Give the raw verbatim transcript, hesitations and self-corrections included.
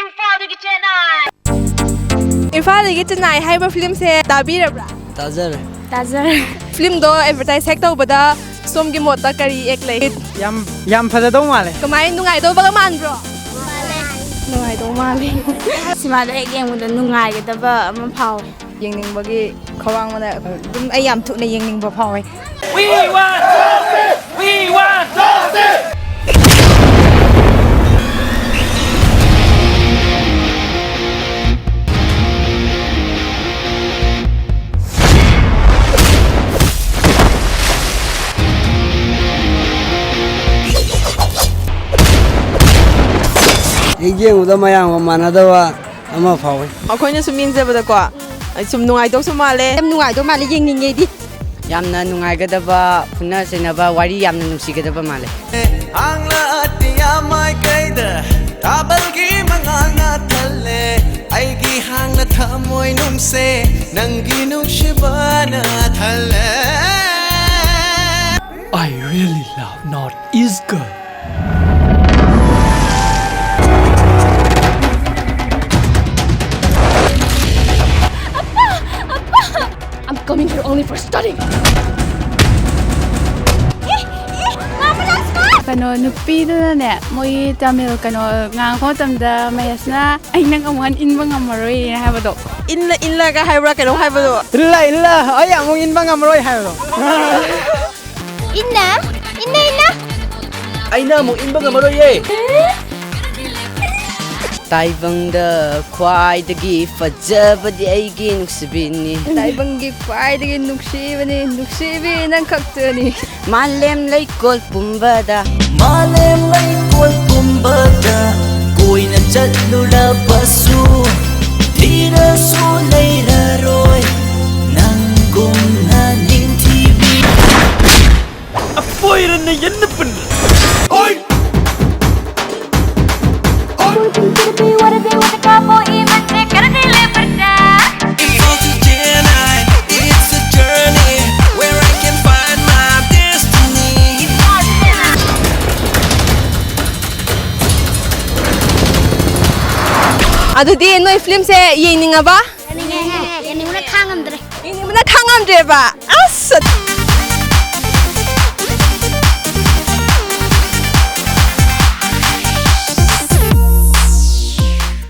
ꯏꯝꯐꯥꯜꯗꯒꯤ ꯆꯦꯟꯅꯥꯏ꯫ ꯏꯝꯐꯥꯜꯗꯒꯤ ꯆꯦꯟꯅꯥꯏ ꯍꯥꯏꯕ ꯐꯤꯂꯝꯁꯦ ꯇꯥꯕꯤꯔꯕ꯭ꯔꯥ? ꯇꯥꯖꯔꯦ꯫ ꯇꯥꯖꯔꯦ꯫ ꯐꯤꯂꯝꯗꯣ ꯑꯦꯗꯚꯔꯇꯥꯏꯁ ꯍꯦꯛ ꯇꯧꯕꯗ ꯁꯣꯝꯒꯤ ꯃꯣꯠꯇ ꯀꯔꯤ ꯑꯦꯛ ꯂꯩ? ꯌꯥꯝ, ꯌꯥꯝ ꯐꯖꯗꯧ ꯃꯥꯜꯂꯦ꯫ ꯀꯃꯥꯏꯅ ꯅꯨꯡꯉꯥꯏꯗꯧꯕꯒ ꯃꯥꯟꯕ꯭ꯔꯣ? ꯅꯨꯡꯉꯥꯏꯗꯧ ꯃꯥꯜꯂꯦ꯫ ꯁꯤꯃꯥꯗꯣ ꯍꯦꯛ ꯌꯦꯡꯕꯗ ꯅꯨꯡꯉꯥꯏꯒꯗꯕ ꯑꯃ ꯐꯥꯎꯋꯦ꯫ ꯌꯦꯡꯅꯤꯡꯕꯒꯤ ꯈꯧꯔꯥꯡꯕꯅ ꯑꯗꯨꯝ ꯑꯩ ꯌꯥꯝ ꯊꯨꯅ ꯌꯦꯡꯅꯤꯡꯕ ꯐꯥꯎꯋꯦ꯫ We want justice! We want justice! ꯍꯦꯛ ꯌꯦꯡꯕꯗ ꯃꯌꯥꯝꯒ ꯃꯥꯟꯅꯗꯕ ꯑꯃ ꯐꯥꯎꯏ꯫ ꯑꯩꯈꯣꯏꯅ ꯁꯨꯝ ꯌꯦꯡꯖꯕꯗꯀꯣ, ꯁꯨꯝ ꯅꯨꯡꯉꯥꯏꯗꯧꯁꯨ ꯃꯥꯜꯂꯦ꯫ ꯌꯥꯝ ꯅꯨꯡꯉꯥꯏꯗꯧ ꯃꯥꯜꯂꯦ, ꯌꯦꯡꯅꯤꯡꯉꯦ ꯑꯩꯗꯤ꯫ ꯌꯥꯝꯅ ꯅꯨꯡꯉꯥꯏꯒꯗꯕ, ꯐꯨꯅ ꯆꯩꯅꯕ, ꯋꯥꯔꯤ ꯌꯥꯝꯅ ꯅꯨꯡꯁꯤꯒꯗꯕ ꯃꯥꯜꯂꯦ꯫ ꯍꯥꯡꯂꯛꯑꯗꯤ ꯃꯥꯏꯀꯩꯗ ꯊꯥꯕꯜꯒꯤ ꯃꯉꯥꯜꯅ ꯊꯜꯂꯦ꯫ ꯑꯩꯒꯤ ꯍꯥꯡꯂ ꯊꯃꯣꯏ ꯅꯨꯡꯁꯦ ꯅꯪꯒꯤ ꯅꯨꯡꯁꯤꯕꯅ ꯊꯜꯂꯦ꯫ I really love North East girl. I'm coming here only for studying. ꯀꯩꯅꯣ, ꯅꯨꯄꯤꯗꯨꯅꯅꯦ, ꯃꯣꯏꯒꯤ ꯇꯥꯃꯤꯜ ꯀꯩꯅꯣ ꯉꯥꯡꯉꯛꯄ ꯃꯇꯝꯗ ꯃꯍꯦꯁꯅ, "ꯑꯩ ꯅꯪ ꯑꯃꯨꯛ ꯍꯟꯅ ꯏꯟꯕ ꯉꯝꯃꯔꯣꯏ" ꯍꯥꯏꯕꯗꯣ꯫ ꯏꯜꯂ ꯏꯜꯂꯒ ꯍꯥꯏꯕ꯭ꯔꯥ ꯀꯩꯅꯣꯝ ꯍꯥꯏꯕꯗꯣ꯫ "ꯏꯜꯂ ꯏꯜꯂ, ꯑꯩ ꯑꯃꯨꯛ ꯏꯟꯕ ꯉꯝꯃꯔꯣꯏ" ꯍꯥꯏꯕꯗꯣ꯫ ꯏꯟꯅ, ꯏꯟꯅ, ꯏꯟꯅ꯫ ꯑꯩꯅ ꯑꯃꯨꯛ ꯏꯟꯕ ꯉꯝꯃꯔꯣꯏꯌꯦ꯫ ꯇꯥꯏꯕꯪꯗ ꯈ꯭ꯋꯥꯏꯗꯒꯤ ꯐꯖꯕꯗꯤ ꯑꯩꯒꯤ ꯅꯨꯡꯁꯤꯕꯤꯅꯤ꯫ ꯇꯥꯏꯕꯪꯒꯤ ꯈ꯭ꯋꯥꯏꯗꯒꯤ ꯅꯨꯡꯁꯤꯕꯅꯤ, ꯅꯨꯡꯁꯤꯕꯤ ꯅꯪ ꯈꯛꯇꯅꯤ꯫ ꯃꯥꯂꯦꯝ ꯂꯩꯀꯣꯜ ꯄꯨꯝꯕꯗ꯫ ꯃꯥꯂꯦꯝ ꯂꯩꯀꯣꯜ ꯄꯨꯝꯕꯗ ꯀꯣꯏꯅ ꯆꯠꯂꯨꯔꯕꯁꯨ, ꯊꯤꯔꯁꯨ ꯂꯩꯔꯔꯣꯏ ꯅꯪꯒꯨꯝꯅ ꯅꯤꯡꯊꯤꯕꯤ꯫ ꯑꯄꯣꯏꯔꯅ ꯌꯦꯟꯅ ꯄꯨꯟꯅ꯫ ꯑꯣꯏ! ꯑꯗꯨꯗꯤ ꯅꯣꯏ ꯐꯤꯂꯝꯁꯦ ꯌꯦꯡꯅꯤꯡꯉꯕ? ꯌꯦꯡꯅꯤꯡꯕꯅ ꯈꯥꯡꯉꯝꯗ꯭ꯔꯦ꯫ ꯌꯦꯡꯅꯤꯡꯕꯅ ꯈꯥꯡꯉꯝꯗ꯭ꯔꯦꯕ꯫ ꯑꯁ꯫